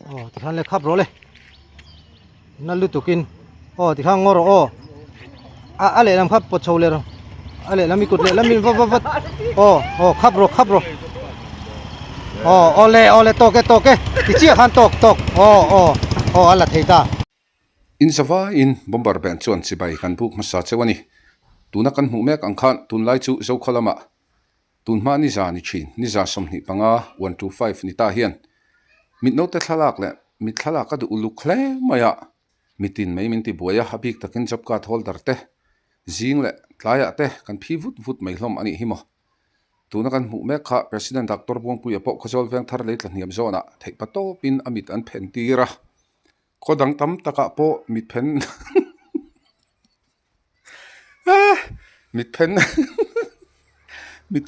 Aw tikhan le khap rawh le na lutukin aw tikhan ngaw rawh aw a a lehlam kha pawt chho leh rawh a lehlam i kut lehlam in va va vat aw aw khap rawh khap rawh aw aw le aw le tawk e tawk e ti chiah khan tawk tawk aw aw aw a la thei ta. In zavaiin bomber band chuan chibai kan buk hmasa cheu a ni. Tuna kan hmuh mek ang khan tunlai chu Zokhaw lamah Tun hma niza ni thin, niza 25, one to five, ni ta hian mitnote thlalak leh mit thlalak a duh uluk hle mai a, mitin mai min ti buai a, a bik takin job card holder te zing leh tlaiah te kan phi vut vut mai hlawm a nih hi maw. Tuna kan hmuh mek kha President Doctor Buangpuia pawh Khawzawl Vengthar lei tla hniam zawnah theihpa tawpin a mit an phen tir a, khaw dang tam takah pawh mit phen Mit phen mit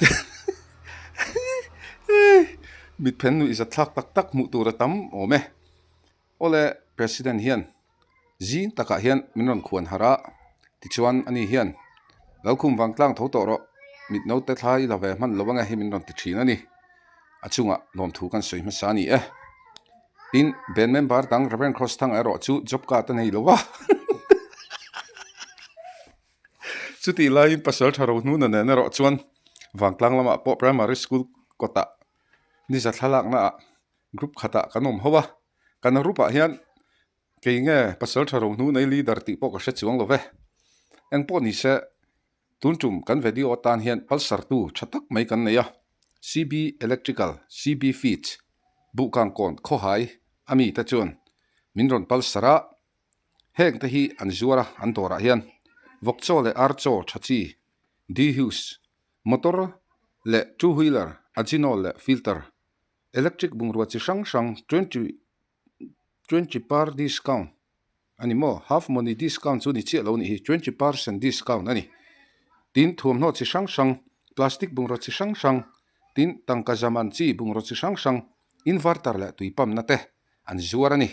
mit phen nuih zat thlak tak tak hmuh tur a tam awm e. Awle President hian zing takah hian min rawn khuan harh a, tichuan ani hian Lalkhum vangtlang tho tawh rawh, mit naute thla i la ve hman lo ange hi min rawn ti thin a ni. A chungah lawmthu kan sawi hmasa a ni e. Tin, band member dang Rev. Cross Thanga erawh chu job card a nei lo va. Chutih laiin Pasal Tha Rohnuna nen erawh chuan Vangtlang lamah pawh Primary School kawtah niza thlalaknaah group khatah kan awm ho a. Kan group-ah hian kei nge Pasal Tha Rohnuna i leader tih pawh ka hre chuang lo ve. Eng pawh ni se Tun tum kan video atan hian Pulsar tu tha tak mai kan nei a, CB Electrical, CB Feeds, Buhkangkawn khawhai a mi te chuan min rawn Pulsar a, heng te hi an zuar a an dawrah hian vawk chaw leh ar chaw tha chi, D-Hughes, motor leh two wheeler, Ajinol leh filter, electric bungrua chi hrang hrang 20 20 per discount a ni maw half money discount chu ni chiah lo nih hi 20% discount a ni tin thuamhnaw chi hrang hrang plastic bungraw chi hrang hrang tin tangka zaman chi bungraw chi hrang hrang inverter leh tui pump na te an zuar a ni.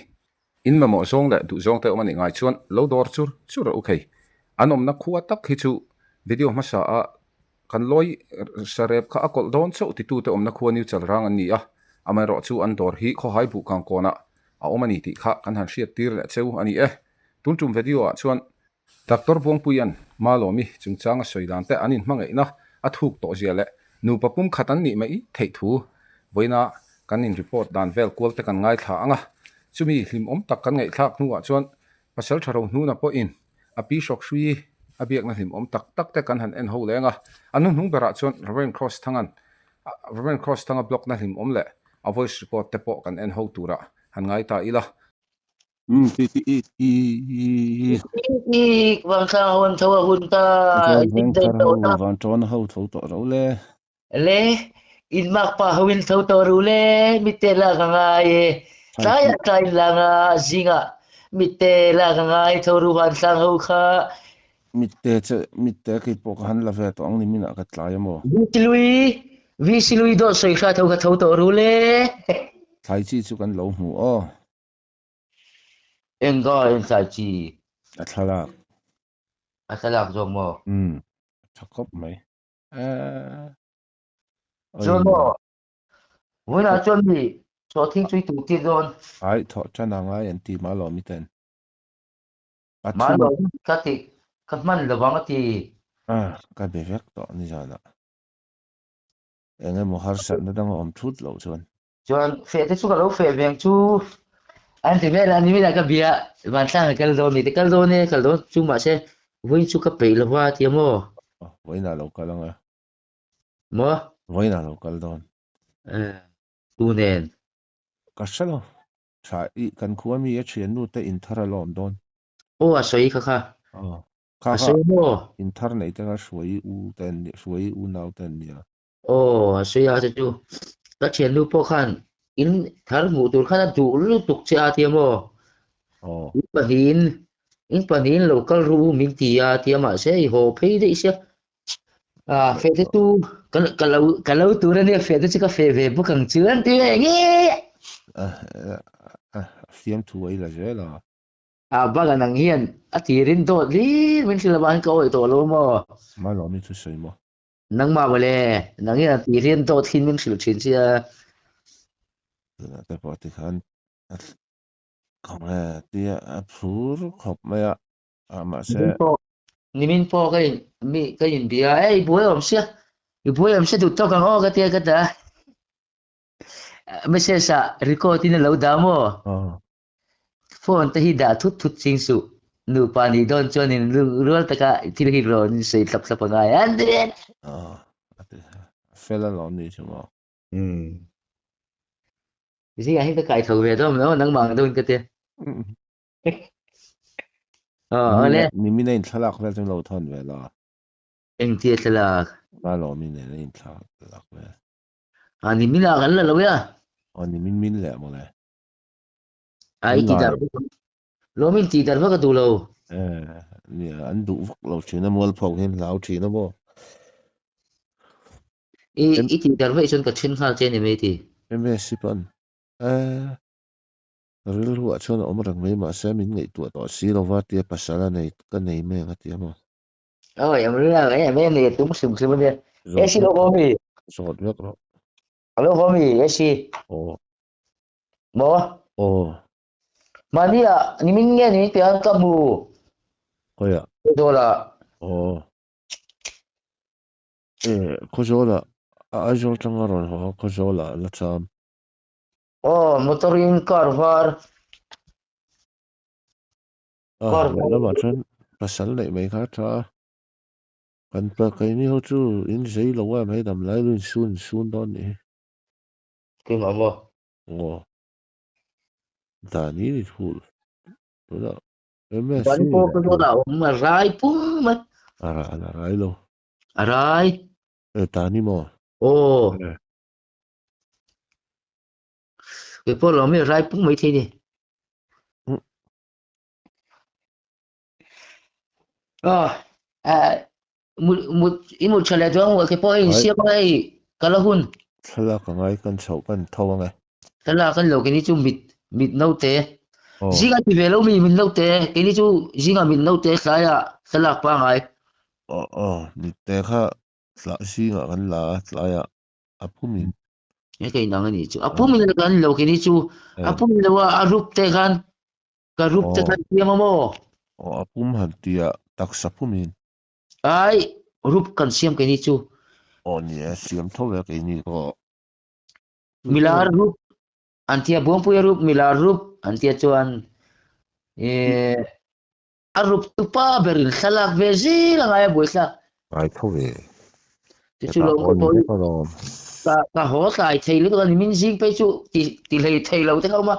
In mamawh zawng leh duh zawng te awm a nih ngai chuan lo dawr chur chur a u khei an awmna khua tak hi chu video hmasa a Kan lawi sarep kha a kawlh dawn chauh titute awmna khua New Chalrang an ni a, amaherawh chu an dawr hi khawhai buh kangkawnah a awm a ni tih kha kan han hriat tir leh cheu a ni e. Tun tum video ah chuan Doctor Buangpuia'n Malawmi chungchang a sawi dan te an inhmangaihna a thuk tawh zia leh nupa pum khat an nih mai theih thu vawiina kan in report dan vel kual te kan ngaithla ang a, chumi hlimawm tak kan ngaihthlak hnuah chuan Pasal tha ro hnuna pawhin A pi hrawk hrui a biakna hlimawm tak tak te kan han en ho leng a, a hnuhnung berah chuan Reverend Cross Thanga'n Reverend Cross Thanga blog na hlimawm leh a voice record te pawh kan en ho turah han ngai ta ila. Umm ti ti i i i. I vangthlang ho an tho a hun ta Veng thar ho van tawn ho tho tawh ro le. Le in makpa ho in tho tawh ru le mitte lak a ngai e tlaiah tlai in la nga zingah mitte lak a ngai tho ru vantlang ho kha. Mitte che mitte kei pawh ka han la ve tawh ang ni minah ka tlai a maw. Vsilui Vsilui dawt sawi hrat ho kha tho tawh ru le. Thlai chi chu kan lo hmu aw. Engga eng thlai chi? A thlalak. A thlalak zawk maw? Umm a tha khawp mai. Eh. Chuan maw? Vawiinah chuan mi thawhthing chu i tum tir dawn. Ai, thawh tan a ngai an ti Malawmi ten. A thu. Malawmi ka ti, ka hman lovang a ti. Ah, ka be vek tawh nizanah. Eng emaw harsatna dang a awm thut loh chuan. Chuan feh te chu ka lo feh ve ang chu. An ti vel a, ni mila ka bia, vantlang a kal dawn ni te kal dawn e, kal dawn chu mahse vawiin chu ka peih lova a ti a maw? Vawiinah lo kal ang a. Maw? Vawiinah lo kal dawn. Eh, tu nen? Ka hre lo. Tha i, kan khua mi a thiannu te inthar a lawm dawn. Aw a sawi kha kha. Aw, kha A kha sawi maw? inthar nei te kha hruai u te an nia, hruai unau te an nia. Aw, a sawi a che chu. Ka thiannu pawh khan in thar hmuh tur khan a duh lutuk che a tia maw? Aw. In pahnihin, in pahnihin lo kal ru u min ti a tia mahse i haw phei daih sia. Ah, feh te chu ka ka lo ka lo tur ania feh te chu ka feh ve bawk ang chu an ti ve nge. Ah, ah, fiamthu a i la zel a. Ah, bak an ang hian a tirin dawt hlir min hrilh avangin ka awih tawh lo maw? Malawmi chu sawi maw? Nangmah mawle, nang hian a ti hian dawt hin min hrilh thin sia. Tunah te pawh tikhan. Khawnge tia a phur khawp mai a, a mahse. Nimin pawh nimin pawh ka in mi ka in bia a, i buai awm sia, i buai awm sia duh tawk ang aw ka tia ka ta. Message ah record in a lo dah maw? Phone te hi dah thut thut ching suh. Nupa nih dawn chuan in rual taka thil hi rawn in sawi thlap thlap a ngai a. A fel alawm ni chu maw? Zingah hian ka kai tho ve dawn lo nangmah ang deuhin ka ti. Aw awle. Nimin a inthlalak vel chu lo thawn ve la. Engtia thlalak? Malawmi nen a inthlak vel. A nimin ah kan la lo ya. Aw nimin min leh mawle. A i ti dar Lawmin ti dar vak a duh lo. Eh nia an duh vak lo thin a mualpho hian hlau thin a maw. I i ti dar vaih chuan ka then nghal che a ni mai ti. MSc pawn eh rilru ah chuan a awm reng mai mahse min ngaihtuah tawh si lova tia pasal a nei ka nei mai ang a ti a maw. Awi am rilru ah em em nei a tum hrim hrim a nia. Zawt AC lo haw mi? Zawt vek rawh. A lo haw mi AC? Aw. Maw? Aw. Mahni ah nimin nge ni pian ka hmu. Khawiah? Khawzawlah. Aw. Eh, Khawzawlah Aizawl tanga rawn haw a Khawzawlah la cham. Aw, motor in car var. A, lehlamah chuan pasal neih mai kha a tha a. Kan pa keini ho chu in zei lo a, hmei dam lai lu in sun in sun dawn nih hi. Keimah maw? Aw. Dani ni thul. Tunah MS Dani pawh Khawzawlah a awm a rai pum mai. A rai a rai lo. A rai. E ta ni maw? Aw. Kei pawh lawm hi a rai pung mai thei ni. Aw, mut i mut tha leh chuang kei pawh hei insiam a hei ka la hun. Thlalak a ngai kan chhoh kan tho ang e. Thlalak kan lo keini chu mit mit naute. Zingah ti ve lo mi mit naute keini chu zingah mit naute tlaiah thlalak pangai. Aw aw mitte kha tla zingah kan la a tlaiah a phumin. He ka inang a nih chu. A phumin la kan lo keini chu a phumin lo a a rup te khan ka rup te khan siam a maw. Aw a pum han tia taksa phumin. Ai rup kan siam keini chu. Aw ni e siam tho ve keini pawh. Milar rup an tia Buangpuia rup milar rup an tia chuan eh A rup tu pa berin thlalak ve zel a ngai a buaithlak. Ngai tho ve. Ti chu lo ka pawh ka ka haw tlai thei lutuk a ni min zing phei chu ti ti hlei thei lo te kha awm a.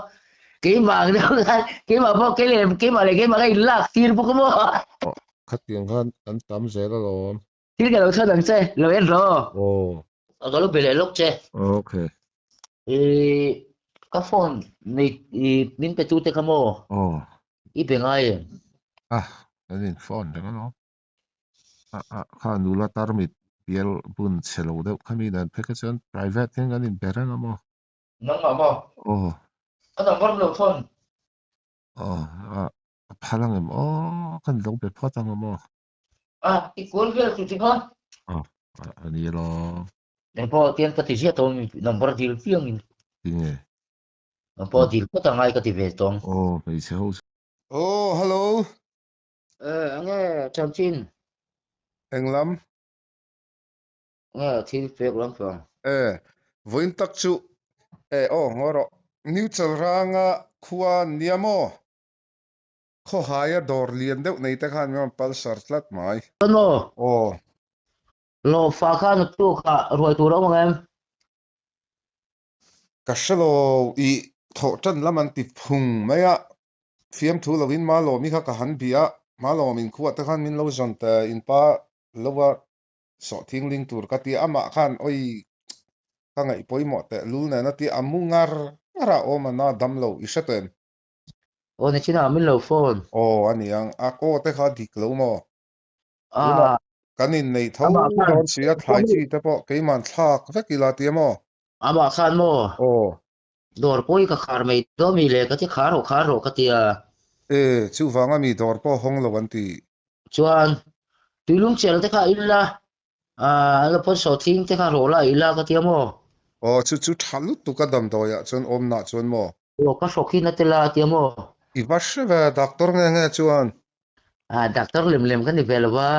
Keimah ang deuh khan keimah pawh kei leh keimah leh keimah kha inlak tir bawk a maw. Khatiang khan an tam zel alawm. Thil ka lo chhan ang che, lo en rawh. Aw. Ka lo be leh lawk che. Okay. I ka phone nei i min pe tu te kha maw? Aw. I be ngai em? Ah, kan in phone reng alawm. Ah ah kha nula tarmit bial bun chhe lo deuh kha mi dan phei kha chuan private hian kan in be reng a maw? Nangmah maw? Aw. Ka number lo phone. Aw, ah a phal ang em aw, kan lo be phawt ang a maw? A, i kual vel chu ti kha. A, a ni lo. Eng pawh tian ka ti ziah tawh mi number dil piang in. Tinge? Eng pawh dil phawt a ngai ka ti ve tawng. Aw, hmeichhe ho chu. Aw, hello. Eh, enge chanchin? Eng lam? Nge thil pek lam pang? Eh, vawiin tak chu. Eh, aw, ngaw rawh. New Chalranga khua an nia maw? Khawhaia dawr lian deuh nei te khan min rawn palsar tlat mai. Chuan maw? Aw. Lawfa kha naktuk ah ruai tur a awm ang em? Ka hre lo, i thawh tan lam an ti phung mai a, fiamthu lovin Malawmi kha ka han bih a, Malawmin khuah te khan min lo zawn ta in pa lo a sawh thingling tur ka ti a, amah khan awi ka ngaih pawimawh teh lul nen a ti a, mu ngar ngar a awm a na dam lo, i hre tawh em? Aw ni chinah min lo phone. Aw a ni ang, a aw te kha dik lo maw? Tunah kan inneih tho dawn si a, thlai chi te pawh keiman thlak vek ila ti a maw? Amah khan maw? Aw. Dawr pawh i ka khar mai dawn mi le ka ti khar rawh khar rawh ka ti a. E, chuvanga mi dawr pawh hawng lo an ti. Chuan tuilung chel te kha ila a la pawn sawh thing te kha rawh la ila ka ti a maw? Aw chu chu tha lutuk a damdawiah chuan awmnah chuan maw? Aw ka hrawk hi na tel a tia maw? I va hre ve doctor nge nge chuan? Ah doctor lem lem ka ni ve lo va.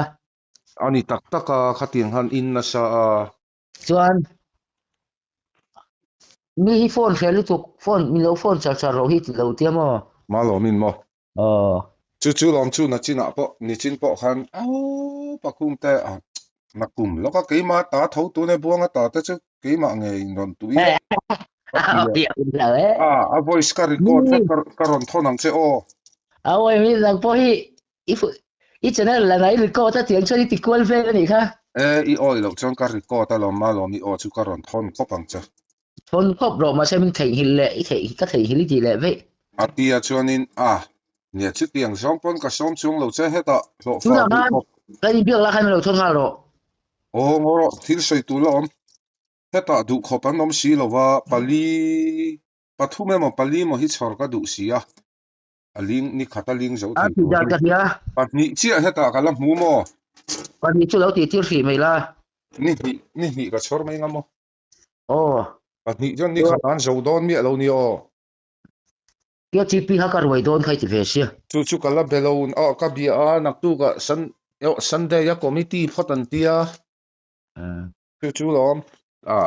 A ni tak tak a, khatiang han in nasa a. Chuan mi hi phone hre lutuk, phone min lo phone char char rawh hi ti lo tia maw? Malawmin maw? Aw. Chu chu lawm chu nachinah pawh nichin pawh khan au pakhum te a nakum lawk a keimah ta tho tun e buanga ta te chu keimah nge in rawn tui a a ti a a a voice ka record vek ka rawn thawn ang che aw. Awi mi nang pawh hi i i channel la nai record a tiang chuan i ti kual vel anih kha. E i awi loh chuan ka record a lawm malawm i aw chu ka rawn thawn khawp ang che. Thawn khawp rawh mahse min theihnghilh leh i theih ka theihnghilh i tih leh veih. A tia chuanin a nia chutiang zawng pawn ka sawm chuang lo che hetah hlawhfa Tunah duh khan khawp. kan inbiak lah khan min lo thawn nghal rawh. Aw ngaw rawh thil sawi tur la awm. Hetah duh khawp an awm si lova pali pathum emaw pali emaw hi chhawr ka duh si a. A ling ni khat a ling zo A thei tih tur dan hi. ka hria. Pahnih chiah hetah ka la hmu maw? Pahnih chu lo tih tir hrih mai la. Ni hnih ni hnih ka chhawr mai nga maw? Aw. Pahnih chuan ni khat an zo dawn miah lo ni aw. Kia GP kha ka ruai dawn kha i ti ve sia. Chu chu ka la be lo aw ka bia a naktukah sun aw Sunday a committee phawt an tia. Chu chu lawm a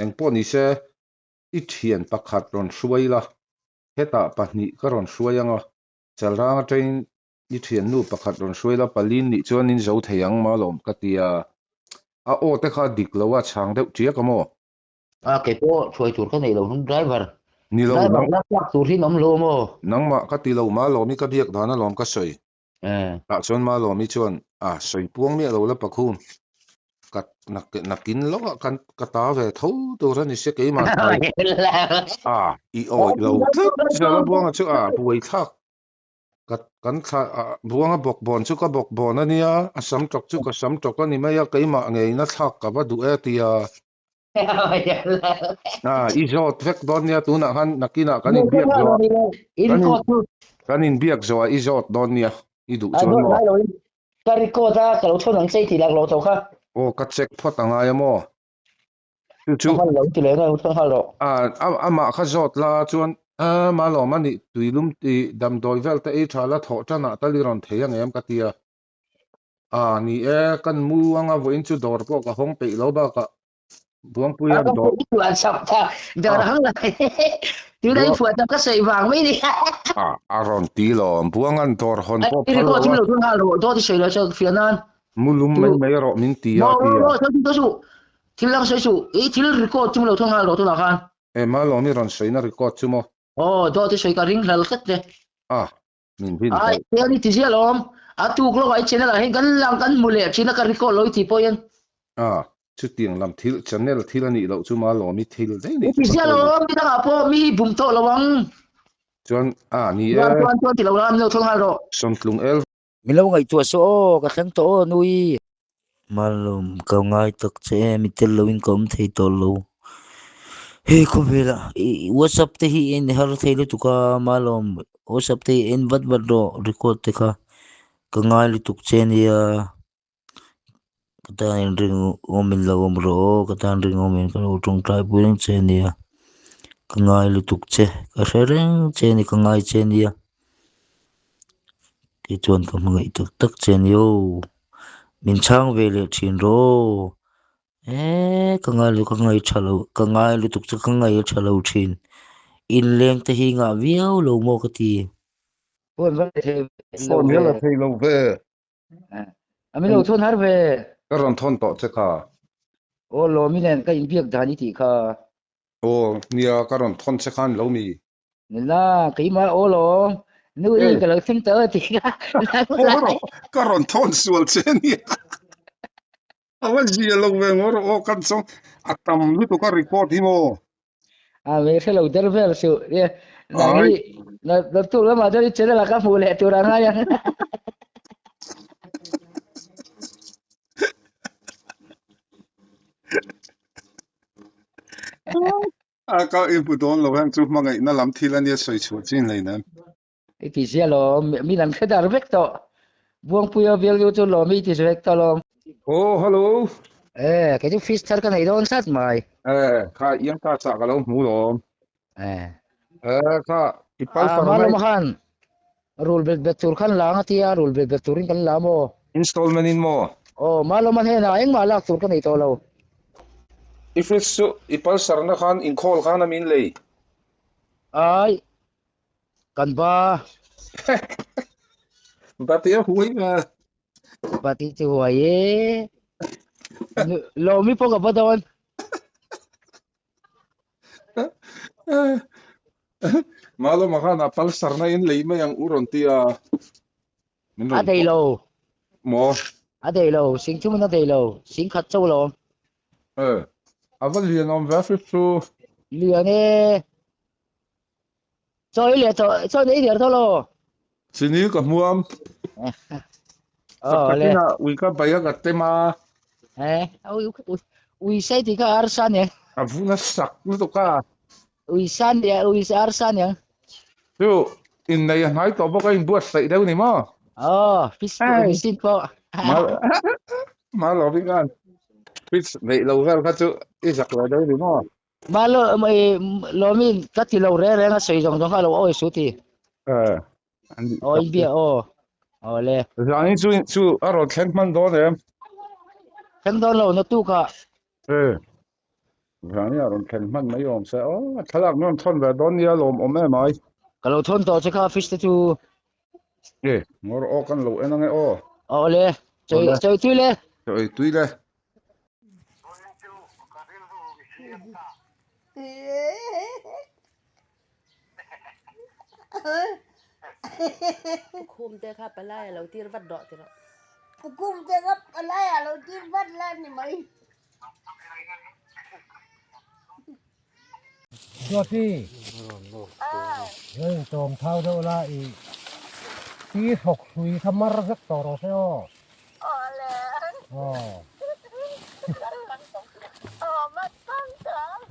engpawh ni se i thian pakhat rawn hruai la hetah pahnih ka rawn hruai anga Chalrang atangin i thiannu pakhat rawn hruai la palin nih chuan in zo thei ang ma lawm ka ti a, a aw te kha dik lo a chhang deuh tiak a maw? A kei pawh hruai tur ka nei lo hnung driver Ni lo driver nang lak tlak tur hi an awm lo maw? Nangmah ka ti lo ma lawm i ka biak dan alawm ka sawi. Tah chuan ma lawm i chuan a sawi puang miah lo la pakhum ka nakin lawkah kan ka ta ve tho tur a ni sia keimah thai a i awih lo tlat zala buanga chu a buai thlak Ka kan thla ah buanga bawk bawn chu ka bawk bawn a nia, a sam tawk chu ka sam tawk a ni mai a, keimah ngeina thlak ka va duh e tia. Ah, i zawt vek dawn nia tunah khan nakinah kan inbiak zawh ah, kan in kan inbiak zawh ah i zawt dawn nia, i duh chuan maw? Ka record a, ka lo thawn ang che i tih lak lo tho kha. Aw, ka check phawt a ngai a maw? Chu chu. Ka hman lo ti leh ngai thawng nghal rawh. A amah kha zawt la chuan a ma lawm a nih tuilum ti damdawi vel te ei tha la thawh tan ah tal i rawn thei ang em ka ti a. A ni e kan mu anga vawiin chu dawr pawh ka hawng peih lo bakah Buangpui an dawr. Fuan chap ta dawr hawng la tuna i fuan chap ka sawi vang mai ni. A a rawn ti lawm Buang an dawr hawn pawh phal lo a. I record lo nghal rawh dawt i sawi lo chuan fiah nan. Mu lum mai mai rawh min ti a ti a. Thil dang sawi suh, i thil record chu lo thawng nghal rawh tunah khan. E Malawm i rawn sawina record chu maw? Aw, dawt i sawi ka ring hlal tlat che. A, min rin Ai, hlauh. tiang i ti ziah lawm. A tuk lawkah i channel ah hian kan lang kan hmu leh thin a ka record lo i ti pawh hian. A, chutiang lam thil, channel thil a nih loh chu Malawm i thil daih I nih ti chu ka ziah sawi lo. lawm, midangah pawh mi hi bum tawh lo ang. Chuan, a, ni e. Chuan, chuan, chuan ti lo la, min lo thawng nghal rawh. Sawmtlung el Min lo ngaihtuah suh aw, ka thleng tawh aw nui. Malawm, ka ngai tak che em, i tel loin ka awm thei tawh lo. Hei khawvela i WhatsApp te hi en har thei lutuk a, Malawm WhatsApp te hi en vat vat rawh record te kha ka ngai lutuk che nia. Ka tan in ring awmin lo awm rawh aw, ka tan ring awmin ka lo tawngtai pui reng che nia. Ka ngai lutuk che, ka hre reng che a ni, ka ngai che nia. Kei chuan ka hmangaih tak tak che a ni aw, min chhang ve leh thin rawh aw, eee ka ngai lutuk ka ngai tha lo, ka ngai lutuk chu ka ngai tha lo thin, inleng te hi ngah viau lo maw ka ti. Phone va la thei lo Phone hi a la thei lo ve. A min lo thawn har ve. Ka rawn thawn tawh che kha. Aw Lawmi nen ka inbiak dan i tih kha. Aw nia ka rawn thawn che khan lo mi. Nula keimah aw lawm. Nu i ka lo thleng tawh a tih kha. Ka rawn thawn sual che nia. A va zia lo ve ngaw rawh aw kan chuan a tam lutuk a record hi maw. A ve hre lo der vel suh. Nang hi naktuk lamah chuan i channel ah ka hmuh leh tur a ngai ang. A ka i hmu dawn lo heng chu hmangaihna lam thil a nia sawi chhuah chin hleinem. I ti zia lawm, mi lam hre dar vek tawh. Buangpuia value chu lawm i ti vek tawh lawm. Oh, hello. Eh, kei chu fish thar ka nei dawn tlat mai. Eh, kha iang ta chah ka lo hmu lawm. Eh. Eh kha i Ah, Pulsar ma mai lama khan rul bet bet tur khan la nga tia rul bet bet turin kan la maw? Installment in maw? Aw, ma lama hnenah engmah lak tur ka nei tawh lo. I fridge chu i Pulsar na khan inkhawl khan a min lei. Ai, kan ba. Bati a huai nga. Bati chu huai e. Lawmi pawh ka ba dawn. Malawma khan a Pulsar na in lei mai ang u rawn ti a. Min A rawn thei lo. Maw? A thei lo. Sing thum in a thei lo. Sing khat chauh lo. Eh, a va lian awm ve a fridge chu. Lian e. Chaw ei leh tawh, chaw ei der tawh lo. Chini ka hmuam. Aw le. Chakina ui ka bai a ka tem a. Eh, ui ui sai ti ka arsa nia. A vun a sak lutuk a. Ui sa nia, ui arsa nia. Chu innei a hnai tawh bawk a inbuatsaih deuh ni maw? Aw, fish machine pawh. Mal loving khan fish neih lo vel kha chu i zak lo deuh ni maw? Malo Lomin ka ti lo reng reng a sawi zawng zawng kha a lo awi su ti. Eh, an nih Aw tak in bia aw. Aw le. Zani chu chu a rawn thleng hman dawn em? Thleng dawn lo na tukah. Eh, zani a rawn thleng hman mai awm se. Aw, a thlalak min rawn thawn ve dawn nia lawm awm em ai. Ka lo thawn tawh che kha fish te chu. Eh, ngawr aw kan lo en ange aw. Aw le, chawi chawi tui le. Chawi tui le. Pukhum te kha palai a lo tir vat rawh ti rawh. Pukhum te kha palai a lo tir vat la ni mai. Duati, lo intawm thau deuh la i pi hrawk hlui kha mar vek tawh rawh se aw. Aw.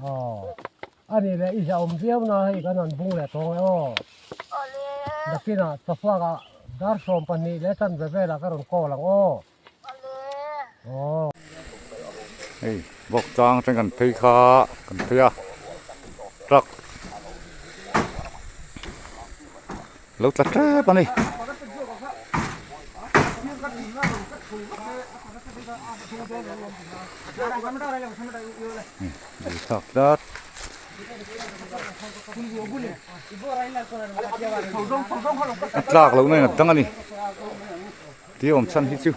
Aw. A nih leh i zahawm viau na hei kan han bung leh tawng e aw. Nakinah chawfakah dar 12 leh chanve velah ka rawn call ang aw. Aw. Hei bawk chang atang kan phei kha kan phei a truck lo tla tep a ni. Thlak tlat. A tlak lohna in a dang a ni. Tih awm chhan hi chu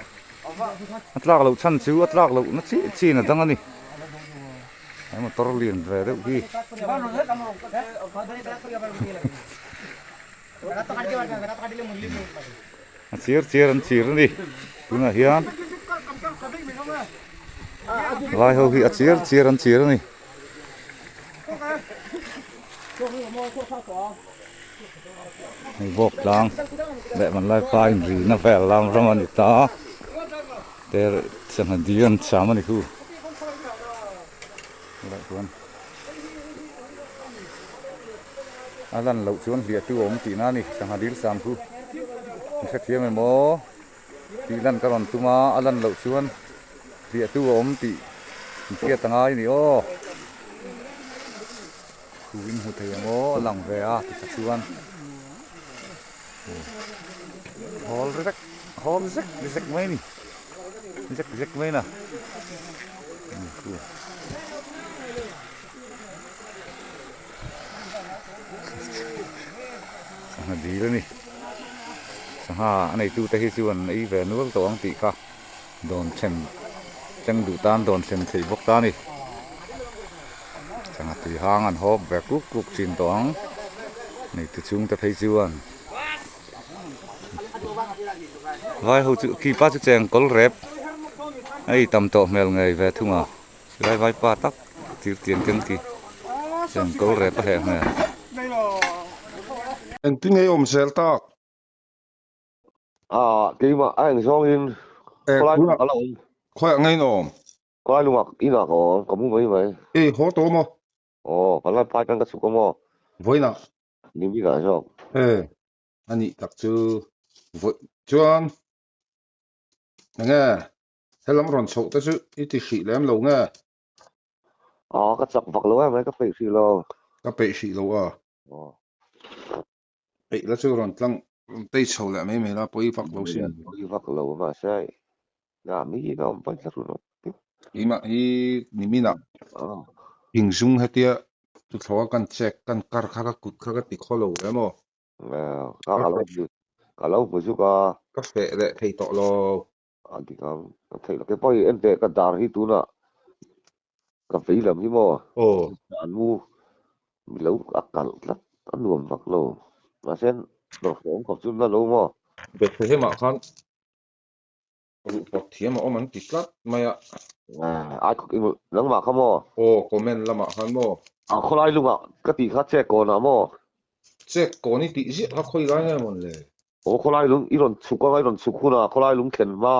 a tlak loh chhan chu a tlak loh na chiah chiah in a dang a ni. He motor lian ve deuh hi. A chir chir an chir a ni tunah hian vai ho hi a chir chir an chir a ni. Hei bawk tlang leh hmanlai pa inrina vel lam ram a ni ta te sangha dil an cham a ni khu helaiah chuan a lan loh chuan hliah tu a awm tihna a ni sangha dil cham khu an hrethiam em aw tih lan ka rawn tum a a lan loh chuan hliah tu a awm tih an hriat a ngai a ni aw. Thu in hmu thei ang aw a lang ve a tikha chuan hawl rek hawl zek zek mai a ni zek zek mai na sangha dil a ni sangha a neitu te hi chuan ei ve nual tawh ang tih kha dawn them thleng duh tan dawn them theih bawk ta a ni. Sangha tui hang an hawp ve kuk kuk thin tawh ang neitu chhungte phei chuan vai ho chu khi pa chu cheng kawl rep a ei tam tawh hmel ngei ve thung a silai vai pa tak thir tiang keng khi cheng kawl rep a heh hmel. Engtin nge i awm zel tak? Ah, keimah a eng zawngin khawlai lung a la awm. Khawiah nge in awm? Khawlai lungah inah ka awm, ka mu mai mai. I haw tawh maw? Aw, kan lai phai khan ka chhuk a maw? Vawiinah? Ni bikah zawk. E, a nih tak chu vawi chuan enge helam rawn chhoh te chu i ti hrih lem lo nge? Aw, ka chak vak lo em mai, ka peih hrih lo. Ka peih hrih lo a. Aw. Peih la chu rawn tlang rawn tei chho leh mai mai la pawi vak lo sin. Pawi vak lo mahse na mi in a awm pawi tlat run Keimah hi niminah thingzung hetia tuthlawh a kan check kan kar kha ka kut kha ka ti khaw lo em aw. Ka ka lo ka lo hmu zuk a. Ka feh leh thei tawh lo. A dik ang ka theih lo. Keipawh hi enteh ka dar hi tunah ka vei lam hi maw. Aw. An mu milo a kalh tlat a nuam vak lo. Mahse dawrhawm khawp chu na lo maw. Bethlehem ah khan Ruh pawt thiam a awm an ti tlat mai a. Ai nangmah kha maw? Aw comment lamah khan maw? A khawlai lungah ka tih kha check kawnah maw? Check kawn i tih ziah kha khawi lai nge mawn le? Aw khawlai lung i rawn chhuk anga i rawn chhuk hunah khawlai lung thlen hma.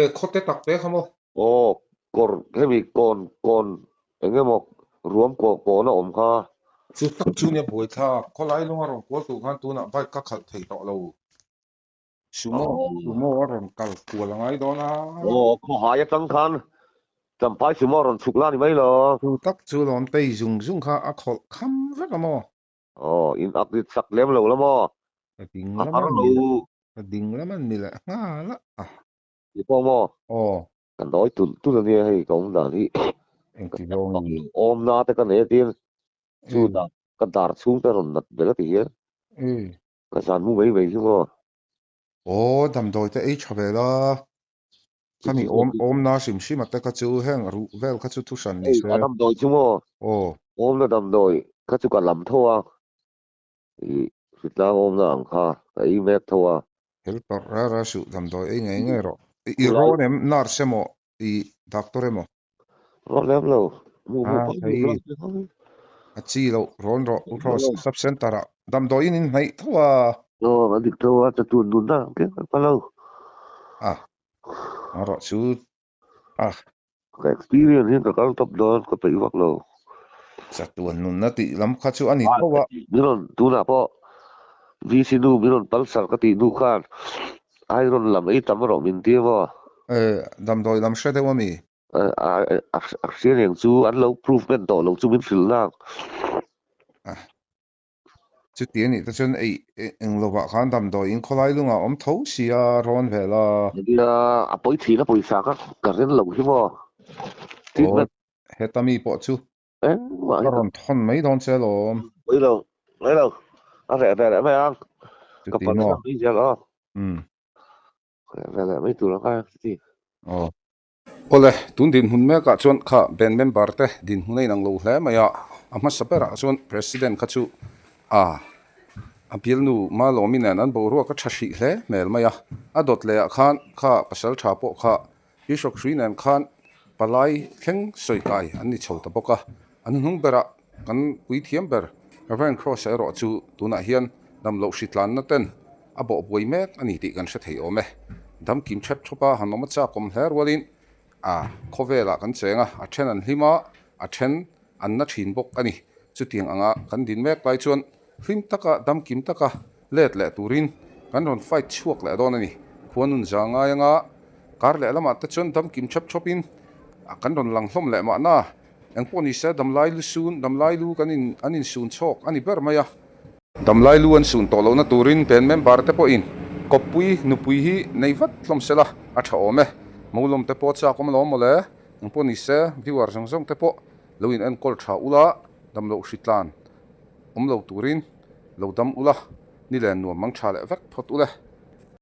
E khawte tak te kha maw? Aw kawr hemi kawn kawn eng emaw ruam kaw kawn a awm kha. Chu tak chu nia buaithlak khawlai lunga rawn kual tur khan tunah bike ka khalh thei tawh lo. Sumo, sumo a rawn kal kual a ngai dawn a. Aw, khawhai atang khan Champhai sumo a rawn chhuk la ni mai lo. Chu tak chu lawm tei zung zung kha a khawlh kham vek a maw? Aw, in ak rit sak lem lo la maw? Ka ding lam a ni leh, ka ding lam a ni leh nghal a. Ti pawh maw? Aw. Ka nawi tulh tulh a nia hei ka awm dan hi. Engti zawng in? Awmna te ka nei a tin, chu dan ka dar chhung te rawn nat vel a ti hian. Ka zan mu mai mai hi maw? Aw, damdawi te ei tha ve la. Khami awm awmna hrim hrim a te kha chu heng ruh vel kha chu thu hran ni se. A damdawi chu maw? Aw. Awmna damdawi kha chu ka lam tho a. I hritlang awmna ang kha ka ei mek tho a. Helper rara suh damdawi ei ngei ngei rawh. I rawn em nurse emaw i doctor emaw? Rawn lem lo. Mu mu Ah, thei. A chi loh rawn rawh U Hros sub center ah damdawiin in hnaih tho a. Aw a dik tho a chatuan nunna ang tih ka lo. Ah a rawh chu ah. Ka experience hian ka kal tawp dawn ka peih vak lo. Chatuan nunna tih lam kha chu a ni tho a. Min rawn tunah pawh VC nu min rawn palsar ka tih hnu khan iron lam ei tam rawh min ti maw? Eh damdawi lam hre deuh a mi? A hria reng chu an lo prove hman tawh lo chu min hrilh nak. Chuti a nih te chuan ei eng lovah khan damdawi in khawlai lungah awm tho si a rawn vel a. Nia a pawi thin a pawisa kha ka ren lo hi maw? Aw heta mi pawh chu ka rawn thawn mai dawn che alawm. Pawi lo, pawi lo. A reh ve leh mai ang. Ka Chuti maw? palh mai zel aw. Umm. Reh ve leh mai tur ang a chuti. Aw. Awle, tun dinhmun mekah chuan kha band member te dinhmun a inang lo hle mai a, a hmasa berah chuan President kha chu a a bialnu Malawmi nen an boruak a tha hrih hle hmel mai a, a dawt lehah khan kha pasal tha pawh kha Bishop Hrui nen khan palai thleng sawi kai an ni chho ta bawk a, an hnung berah kan puithiam ber Reverend Cross-a erawh chu tunah hian damloh hritlanna ten a bawh buai mek a ni tih kan hre thei awm e. Dam kim thep thawp a, han awm a chak awm hle rualin a khawvelah kan cheng a, a then an hlim a, a then an na thin bawk a ni. Chutiang anga kan din mek lai chuan hlim taka dam kim taka let leh turin kan rawn fight chhuak leh dawn a ni. Khua nun za ngai anga kar leh lamah te chuan dam kim thep thawpin kan rawn lang hlawm leh mahna engpawh ni se damlai lu sun damlai lu kan in an insun chhawk a ni ber mai a. Damlai lu an sun tawh lohna turin band member te pawhin kawppui nupui hi nei vat hlawm sela a tha awm e. Molawm te pawh chak awm lo mawle, engpawh ni se viewer zawng zawng te pawh lo in enkawl tha ula, damloh hritlan awm lo turin lo dam ula, ni len nuam mang tha leh vek phawt ule.